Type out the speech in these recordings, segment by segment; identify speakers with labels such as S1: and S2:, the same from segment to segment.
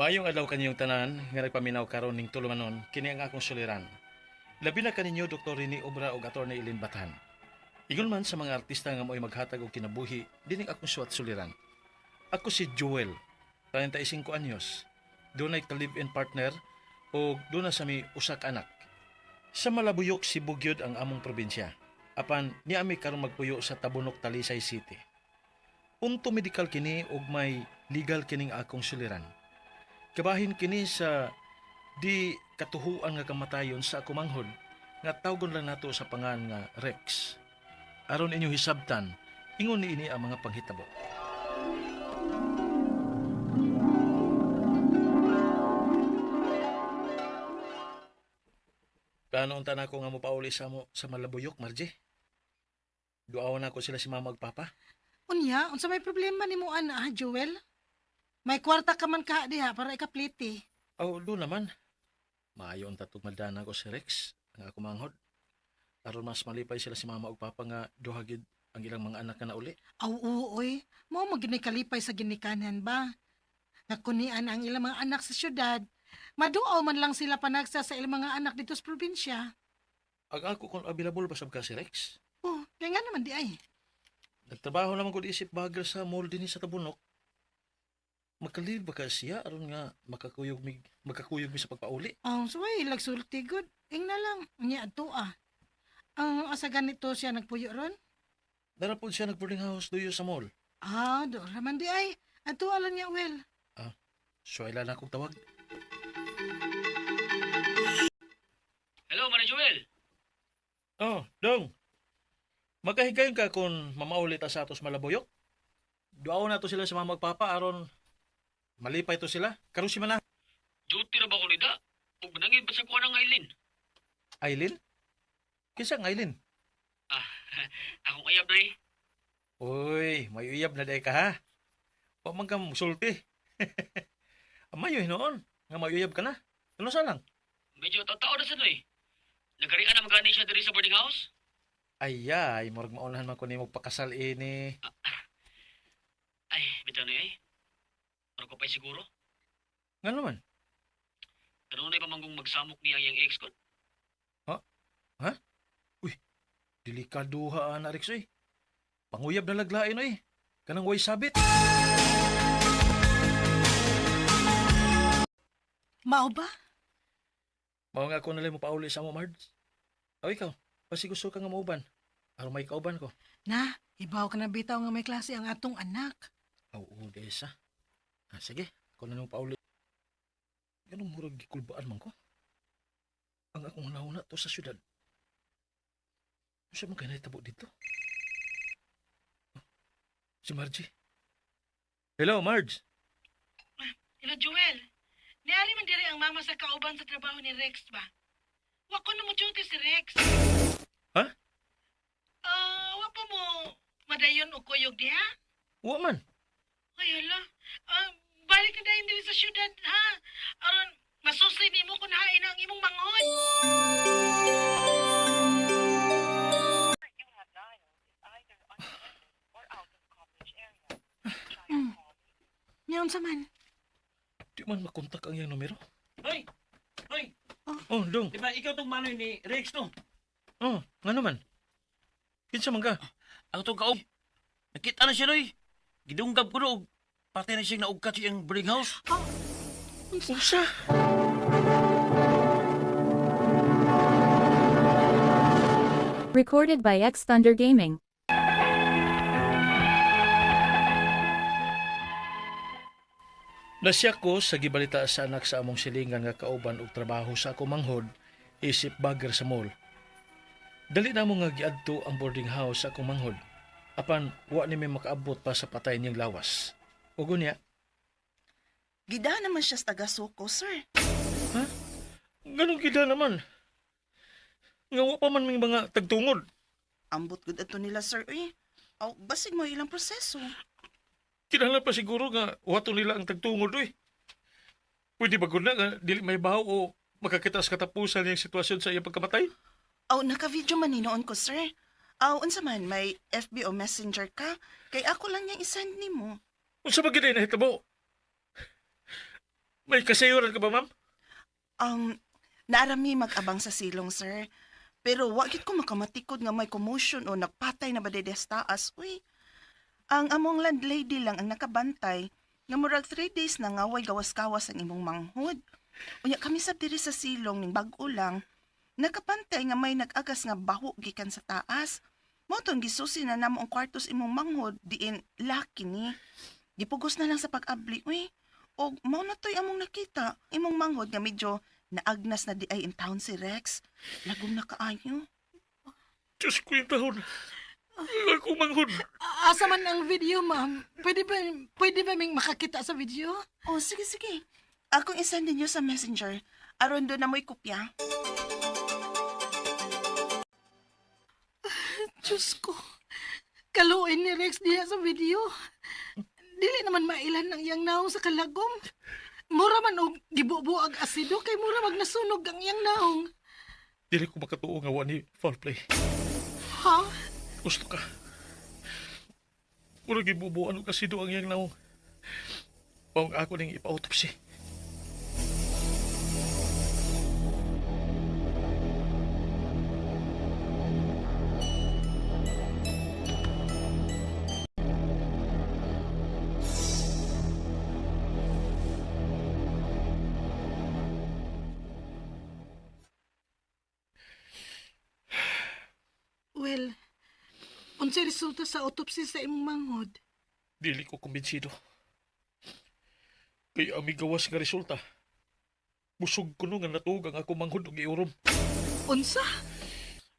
S1: Maayong adlaw kaninyong tanan nga nagpaminaw karon ning tulumanon, kini ang akong suliran. Labi na kaninyo Dr. Rene Obra ug Attorney Eileen Bathan. Ingon man sa mga artista nga mo'y maghatag og kinabuhi, dining akong suwat suliran. Ako si Joel, 35 anyos. Dunay ka live-in partner o duna sa mi usa ka anak. Sa Malabuyok, Cebu gyud ang among probinsya. Apan niami karon magpuyo sa Tabunok, Talisay City. Punto medikal kini ug may legal kining akong suliran. Kabahin kini sa di katuhuan nga kamatayon sa ako manghod nga tawgon lang nato sa pangan nga Rex. Aron inyong hisabtan, ingon niini ang mga panghitabo. Plano unta nako nga mopauli sa mo sa Malabuyok, Margie. Duawan nako sila si mama ug papa.
S2: Unya, unsa may problema nimo ana, ha, Joel? May kwarta ka man ka diha para ikapliti.
S1: Aw, do naman. Maayo unta tug madana ko si Rex, ang ako manghod. Aron mas malipay sila si mama ug papa nga duha gid ang ilang mga anak nga nauli.
S2: Aw, oo, oy. Mao man gyud kalipay sa ginikanan ba? Nga kunian ang ilang mga anak sa syudad. Maduaw man lang sila panagsa sa ilang mga anak dito sa probinsya.
S1: Ang ako kung available ba sab ka si Rex?
S2: Oh, kaya nga naman di ay.
S1: Nagtrabaho naman ko isip bagger sa mall dinhi sa Tabunok. Makalib ba ka siya aron nga makakuyog mi sa pagpauli?
S2: Ang suway, lagsulti good. Ing na lang, unya adto ah. Ang asa ganito siya nagpuyo ron?
S1: Dara po siya nag boarding house duyo sa mall.
S2: Ah, do raman di ay. Adto alan niya, well.
S1: So ila na akong tawag.
S3: Hello, Mara Joel.
S1: Oh, dong. Magkahigayon ka kung mamauli ta sa atos Malabuyok. Duaw na to sila sa mama ug papa aron malipay to sila. Karon si mana.
S3: Duty ra ba ko nida? Ug manangin ba sa kuha ng Aileen?
S1: Aileen? Kinsa ang Aileen?
S3: Ah, akong ayab na eh.
S1: Uy, may uyab na day ka ha. Wa man ka musulti. Amayo hinuon nga may uyab ka na. Ano sa lang?
S3: Medyo tatao na sa noy. Nagarian na magani siya diri sa boarding house?
S1: Ayay, murag maunahan man ko nimo pakasal ini.
S3: Ay, bitaw na eh. Pero ko pa'y siguro.
S1: Nga naman.
S3: Kanunay pa manggong magsamok niya ang iyang ex ko.
S1: Delikaduha ana Rex oy. Panguyab na laglain oy. Kanang way sabit.
S2: Mao ba?
S1: Mao nga ako nalay mo pauli sa mo, Mards. O ikaw, basi gusto ka nga mauban. Aron may kauban ko.
S2: Na, ibaw ka na bitaw nga may klase ang atong anak.
S1: Aw, oo, di sa. Ah, sige, ako na nung pauli. Ganong murag gikulbaan man ko. Ang akong nauna to sa syudad. Ano siya man kaya nahitabo dito? Ah, si Margie. Hello, Marge.
S2: Hello, Joel. Niari man diri ang mama sa kauban sa trabaho ni Rex ba? Wa ko na mo duty si Rex.
S1: Ha?
S2: Ah, wa pa mo madayon og kuyog diha?
S1: Wa man.
S2: Ay, hala. Ah, balik na dayon diri sa syudad, ha? Aron masusi nimo kung hain ang imong manghod. Nyaon sa man?
S1: Di man makontak ang iyang numero.
S4: Hoy! Hoy!
S1: Oh, dong.
S4: Di ba ikaw tong manoy ni Rex no?
S1: Oh, nga naman. Kinsa man ka?
S4: Ang tong kaog. Nakita na siya noy. Gidunggab ko no og patay na siyang naugkat sa iyang boarding house.
S1: Unsa?
S5: Recorded by X Thunder Gaming.
S1: Nasya ko sa gibalita sa anak sa among silingan nga kauban og trabaho sa ako manghod isip bagger sa mall. Dali na mo nga giadto ang boarding house sa akong manghod. Apan wa ni may makaabot pa sa patay niyang lawas. Ug unya,
S6: Gida naman siya sa taga-suko, sir.
S1: ganun gida naman. Nga wa pa man may mga tagtungod.
S6: Ambot gud ato nila, sir. Uy, aw, basig mo ilang proseso.
S1: Kinahanglan pa siguro nga wato nila ang tagtungod oy. Pwede ba gud na nga dili may baho o makakita sa katapusan niyang sitwasyon sa iyang pagkamatay?
S6: Aw, naka-video man ni noon ko, sir. Aw, unsa man, may FB o Messenger ka? Kay ako lang niyang isend nimo.
S1: Unsa ba gid ay nahitabo? May kasayuran ka ba, ma'am?
S6: Naarami mag-abang sa silong, sir. Pero wa gid ko makamatikod nga may commotion o nagpatay na ba dede sa taas. Uy, ang among landlady lang ang nakabantay nga murag 3 days na nga way gawas-gawas ang imong manghod. Unya kami sab diri sa silong ning bag-o lang nakapantay nga may nag-agas nga baho gikan sa taas. Mao tong gisusi na namo ang kwarto sa imong manghod diin laki ni. Gipugos na lang sa pag-abli, uy. Og mao na to'y among nakita. Imong manghod nga medyo naagnas na di ay in town si Rex. Lagom na kaayo.
S1: Diyos ko yung tahon. Ako manghod.
S2: Asa man ang video, ma'am? Pwede ba ming makakita sa video?
S6: Oh, sige, sige. Akong isend ninyo sa messenger. Aron doon na mo'y kopya.
S2: Diyos ko. Kaluin ni Rex diha sa video. Dili naman mailan ang iyang naong sa kalagom. Mura man og gibubuag asido kay mura mag nasunog ang iyang naong.
S1: Dili ko makatuo nga wa ni foul play.
S2: Ha?
S1: Gusto ka. Murag gibubuan og asido ang iyang naong. Maong ako ning ipa-autopsy.
S2: Well, unsay resulta sa autopsy sa imong manghod?
S1: Dili ko kumbinsido. Kay ang migawas nga resulta. Busog ko no nga natuog ang ako manghod og giurom.
S2: Unsa?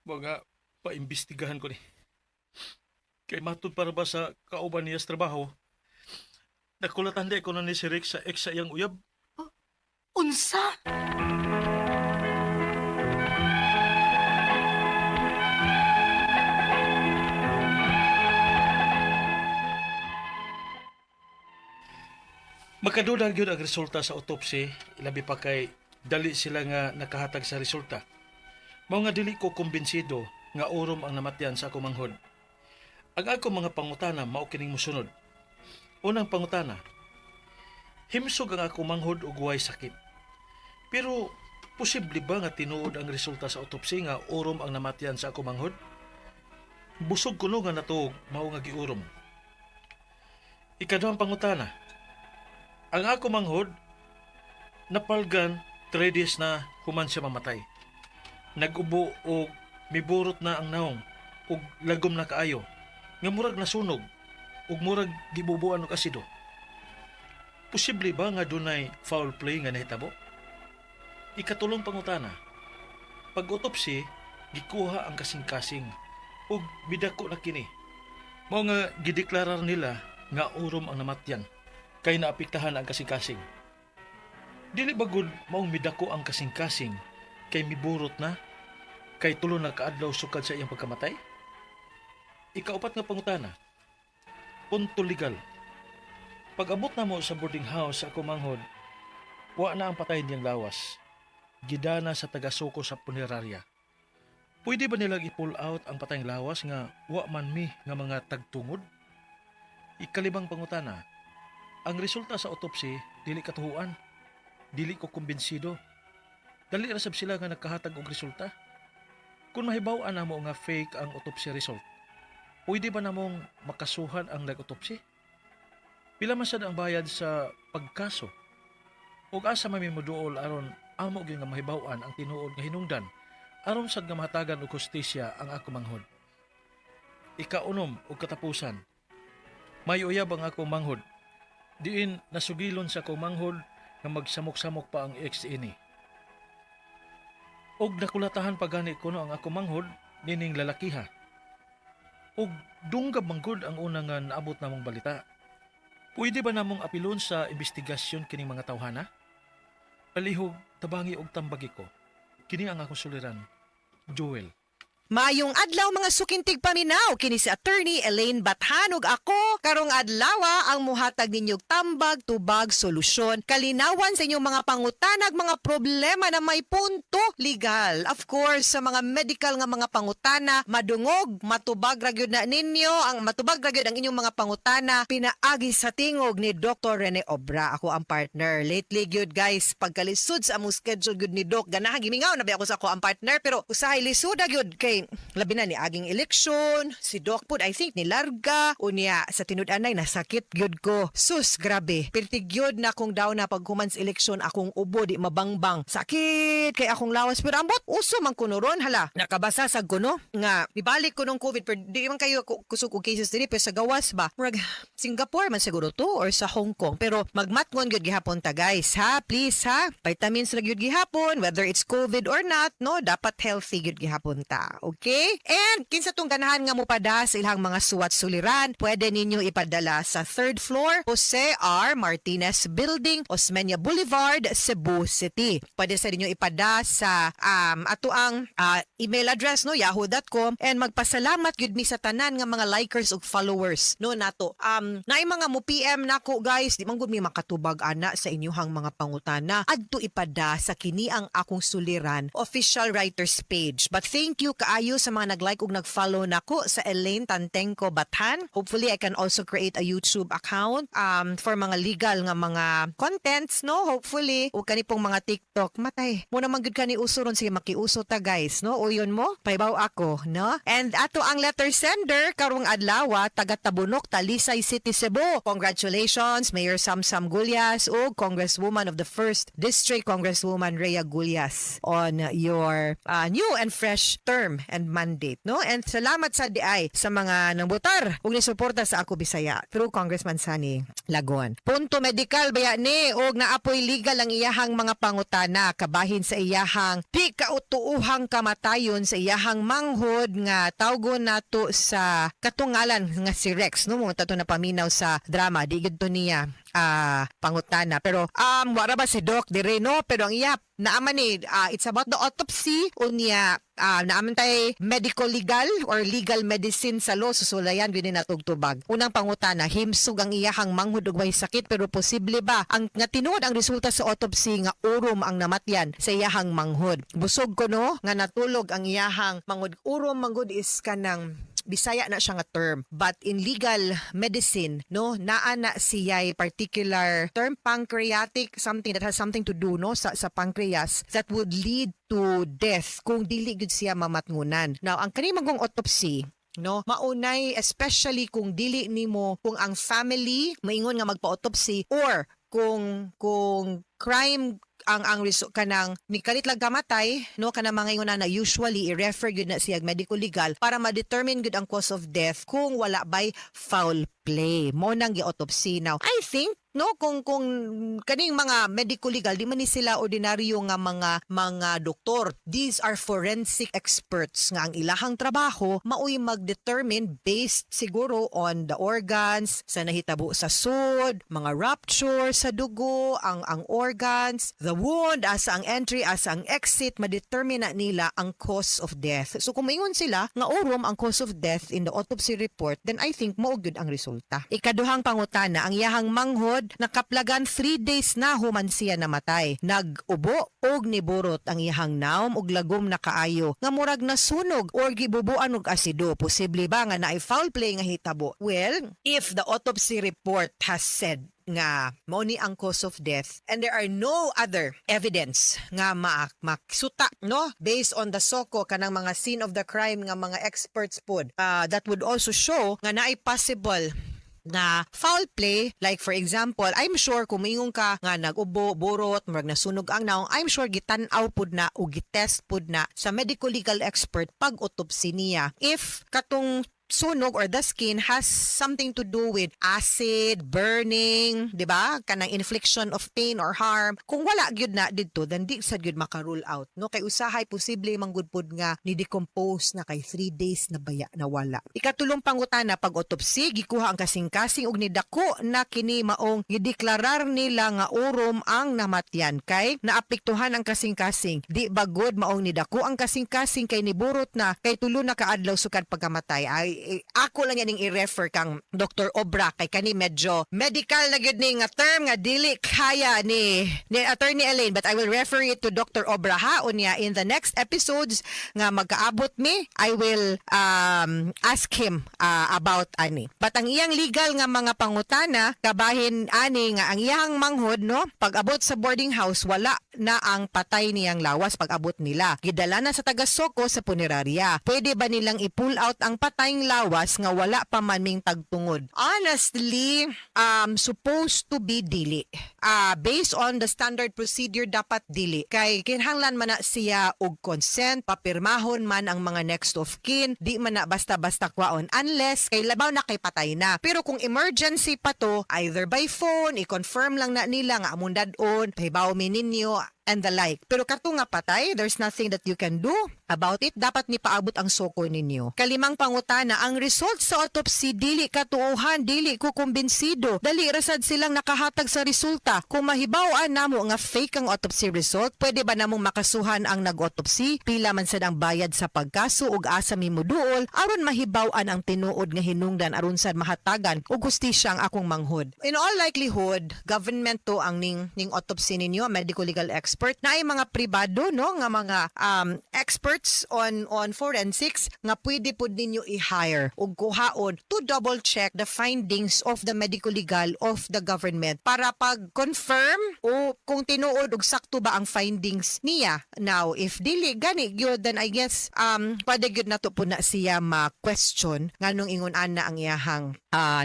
S1: Mga paimbestigahan ko ni. Kay matud para ba sa kauban niya sa trabaho, nakulatan di ko na ni si Rick sa ex sa iyang uyab.
S2: Unsa?
S1: Makaduda gyud ang resulta sa autopsy, labi pa kay dali sila nga nakahatag sa resulta. Mao nga dili ko kumbinsido nga urom ang namatyan sa ako manghod. Ang ako mga pangutana mao kining mosunod. Unang pangutana, himsog ang ako manghod og way sakit. Pero posible ba nga tinuod ang resulta sa autopsy nga urom ang namatyan sa ako manghod? Busog kuno nga natuog mao nga giurom. Ikaduhang pangutana, ang ako manghod, napalgan 3 days na human siya mamatay. Nag-ubo og miburot na ang naong ug lagom na kaayo. Nga murag nasunog ug murag gibubuan og asido. Posible ba nga dunay foul play nga nahitabo? Ikatulong pangutana, pag-autopsy, gikuha ang kasing-kasing ug midako na kini. Mao nga gideklarar nila nga urom ang namatyan kay naapektahan ang kasing-kasing. Dili ba gud maong midako ang kasing-kasing kay miburot na kay tulo na kaadlaw sukad sa iyang pagkamatay? Ikaupat nga pangutana, punto legal. Pag-abot na mo sa boarding house sa ako manghod, wa na ang patay niyang lawas. Gidana sa taga-suko sa punerarya. Pwede ba nilang i-pull out ang patayng lawas nga wa man mi nga mga tagtungod? Ikalimang pangutana, ang resulta sa autopsy dili katuhuan. Dili ko kumbinsido. Dali ra sab sila nga nagkahatag og resulta. Kung mahibaw-an namo nga fake ang autopsy result, pwede ba namong makasuhan ang nag-autopsy? Pila man sad ang bayad sa pagkaso? Ug asa man mi moduol aron amo gyud nga mahibaw-an ang tinuod nga hinungdan aron sad nga mahatagan og hustisya ang ako manghod. Ikaunom og katapusan, may uyab ang ako manghod. Diin nasugilon sa akong manghod nga magsamok-samok pa ang ex ini. Og nakulatahan pa gani kuno ang ako manghod nining lalakiha. Og dunggab manggod ang una nga naabot namong balita. Pwede ba namong apilon sa investigasyon kining mga tawhana? Palihog, tabangi og tambagi ko. Kini ang akong suliran, Joel.
S5: Maayong adlaw, mga suking tigpaminaw, kini si Attorney Elaine Bathan ug ako karong adlaw ang muhatag ninyog tambag, tubag, solusyon, kalinawan sa inyong mga pangutanag, mga problema na may punto legal. Of course, sa mga medical nga mga pangutana, madungog, matubag ra gyud na ninyo, ang matubag ra gyud ang inyong mga pangutana pinaagi sa tingog ni Dr. Rene Obra. Ako ang partner. Lately gyud, guys, pagkalisod sa among schedule gyud ni Doc, ganahan gimingaw na ba ako sa ako ang partner, pero usahay lisuda gyud kay labi na ni aging eleksyon, si Doc pud I think nilarga, unya sa tinud-anay nasakit gyud ko. Sus, grabe. Pirti gyud na kung daw na paghuman sa eleksyon akong ubo di mabangbang. Sakit kay akong lawas, pero ambot uso man kuno ron, hala. Nakabasa sa kuno nga ibalik ko nung COVID, pero di man kayo kusog og cases diri, pero sa gawas ba? Murag Singapore man siguro to or sa Hong Kong. Pero magmatngon gyud gihapon ta, guys, ha. Please ha. Vitamins ra gyud gihapon, whether it's COVID or not, no, dapat healthy gyud gihapon ta. Okay? And kinsa tong ganahan nga mopada sa ilang mga suwat suliran, pwede ninyo ipadala sa third floor, Jose R. Martinez Building, Osmeña Boulevard, Cebu City. Pwede sa ninyo ipada sa ato ang email address, no, yahoo.com, and magpasalamat gyud mi sa tanan nga mga likers ug followers, no, nato. Naay mga mo PM nako, guys, di man gud mi makatubag ana sa inyuhang mga pangutana. Adto ipada sa kini ang akong suliran official writers page. But thank you kaayo sa mga nag-like ug nag-follow nako sa Elaine Tantengco Bathan. Hopefully I can also create a YouTube account for mga legal nga mga contents, no? Hopefully ug kani pong mga TikTok. Matay. Mo naman gud kani uso ron, sige makiuso ta, guys, no? Uyon mo, paibaw ako, no? And ato ang letter sender karong adlaw, taga Tabunok, Talisay City, Cebu. Congratulations, Mayor Samsam Gullas ug Congresswoman of the First District, Congresswoman Rhea Gullas, on your new and fresh term and mandate, no? And salamat sa diay sa mga nangbotar ug nisuporta sa Ako Bisaya through Congressman Sonny Lagon. Punto medical baya ni og naapoy legal ang iyahang mga pangutana kabahin sa iyahang di kautuuhang kamatayon sa iyahang manghod nga tawgon nato sa katungalan nga si Rex, no, mo tato na paminaw sa drama, di gid to niya pangutana, pero wara ba si Doc dire, no, pero ang iya naaman ni it's about the autopsy, unya naaman tay medical legal or legal medicine sa law, susulayan gyud ni natugtubag. Unang pangutana, himsog ang iyahang manghod ug way sakit, pero posible ba ang nga tinuod ang resulta sa autopsy nga urom ang namatyan sa iyahang manghod? Busog ko no nga natulog ang iyahang manghod. Urom manghod is kanang Bisaya na siya nga term. But in legal medicine, no, naa na siya'y particular term, pancreatic, something that has something to do, no, sa pancreas that would lead to death kung dili gud siya mamatngunan. Now, ang kani magong autopsy, no, maunay especially kung dili nimo, kung ang family maingon nga magpa-autopsy or kung crime ang kanang nikalit lang kamatay, no, kanang mga ingon na usually i-refer gyud na siya medical legal para ma-determine gyud ang cause of death kung wala bay foul play, mo nang gi-autopsy. Now, I think, no, kung kaning mga medical legal, di man ni sila ordinaryo nga mga doktor. These are forensic experts nga ang ilahang trabaho maoy mag-determine based siguro on the organs, sa nahitabo sa sud, mga rupture sa dugo, ang organs, the wound, asa ang entry, asa ang exit, ma-determine na nila ang cause of death. So kung maingon sila nga urom ang cause of death in the autopsy report, then I think mao gyud ang resulta. Ikaduhang pangutana, ang iyahang manghod nakaplagan 3 days na human siya namatay. Nag-ubo og niburot ang iyahang naom og lagom na kaayo nga murag nasunog or gibubuan og asido. Posible ba nga naay foul play nga hitabo? Well, if the autopsy report has said nga mao ni ang cause of death and there are no other evidence nga maksuta, no, based on the SOCO, kanang mga scene of the crime nga mga experts pod, that would also show nga naay possible na foul play. Like for example, I'm sure kung moingon ka nga nag-ubo, burot, murag nasunog ang naong, I'm sure gitan-aw pud na o gitest pud na sa medical legal expert pag autopsy niya if katong sunog or the skin has something to do with acid, burning, di ba? Kanang infliction of pain or harm. Kung wala gyud na didto, then di sad gyud maka-rule out, no? Kay usahay posible man gud pod nga ni decompose na kay 3 days na baya na wala. Ikatulong pangutana, pag autopsy gikuha ang kasing-kasing og nidako na kini maong gideklarar nila nga urom ang namatyan kay naapektuhan ang kasing-kasing. Di ba good maong nidako ang kasing-kasing kay niburot na kay 3 na kaadlaw sukad pagkamatay? Ay, eh, ako lang yaning i-refer kang Dr. Obra kay kani medyo medical na gyud ni nga term nga dili kaya ni Attorney Elaine, but I will refer it to Dr. Obra ha. Unya in the next episodes nga magkaabot mi, I will ask him about ani. But ang iyang legal nga mga pangutana kabahin ani nga ang iyang manghod, no, pag abot sa boarding house, wala na ang patay niyang lawas. Pag abot nila, gidala na sa taga Soko sa punerarya. Pwede ba nilang i-pull out ang patayng lawas nga wala pa man ming tagtungod? Honestly, supposed to be dili. Based on the standard procedure, dapat dili. Kay kinahanglan man na siya og consent, papirmahon man ang mga next of kin, di man na basta-basta kwaon unless kay labaw na kay patay na. Pero kung emergency pa to, either by phone, i-confirm lang na nila nga among dad-on, pahibaw mi ninyo and the like. Pero kato nga patay, there's nothing that you can do about it. Dapat ni paabot ang soko ninyo. Kalimang pangutana, ang result sa autopsy dili katuohan, dili ko kumbinsido. Dali rasad silang nakahatag sa resulta. Kung mahibaw-an namo nga fake ang autopsy result, pwede ba namong makasuhan ang nag-autopsy? Pila man sad ang bayad sa pagkaso ug asa mi moduol aron mahibaw-an ang tinuod nga hinungdan aron sad mahatagan og hustisya ang akong manghod? In all likelihood, government to ang ning autopsy ninyo, medical legal expert na ay mga pribado, no, nga mga experts on forensics nga pwede pud ninyo i-hire ug kuhaon to double check the findings of the medical legal of the government para pag confirm o kung tinuod og sakto ba ang findings niya. Now, if dili gani gyud, then I guess pwede gyud nato po na siya ma-question nganong ingon ana ang iyahang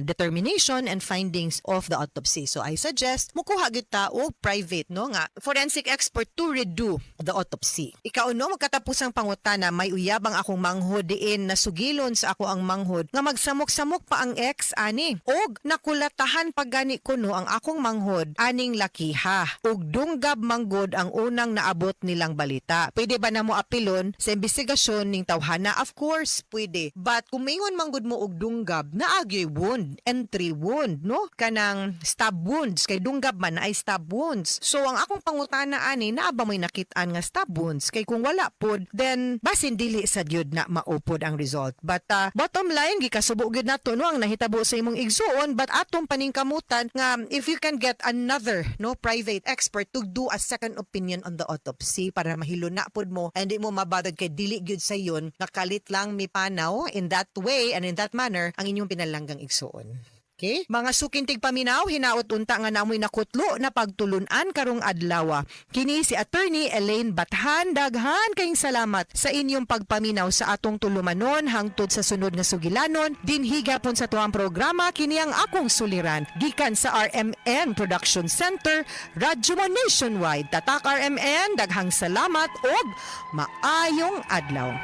S5: determination and findings of the autopsy. So I suggest mukuha gyud ta og private, no, nga forensic expert to redo the autopsy. Ikauno, magkatapusang pangutana, may uyabang akong manghod diin nasugilon sa ako ang manghod nga magsamok-samok pa ang ex ani. Og nakulatahan pa gani kuno ang akong manghod aning lakiha. Og dunggab manggod ang unang naabot nilang balita. Pwede ba na mo apilon sa investigasyon ning tawhana? Of course, pwede. But kung maingon manggod mo og dunggab, naagyoy wound, entry wound, no? Kanang stab wounds, kay dunggab man ay stab wounds. So ang akong pangutana ani, naa ba mo'y nakit-an nga stab wounds? Kay kung wala pod, then basin dili sa gyud na maupod ang result. But bottom line, gikasubo gyud nato, no, ang nahitabo sa imong igsuon, but atong paningkamutan nga if you can get another, no, private expert to do a second opinion on the autopsy para mahiluna pod mo and di mo mabothered kay dili gyud sa yun nakalit lang mipanaw in that way and in that manner ang inyong pinalanggang igsuon. Okay? Mga suking tigpaminaw, hinaot unta nga namoy nakutlo na pagtulunan karong adlaw. Kini si Attorney Elaine Bathan. Daghan kayong salamat sa inyong pagpaminaw sa atong tulumanon hangtod sa sunod nga sugilanon. Dinhi gapon sa tuang programa, kini ang akong suliran. Gikan sa RMN Production Center, Radyo Mo Nationwide. Tatak RMN, daghang salamat og maayong adlaw.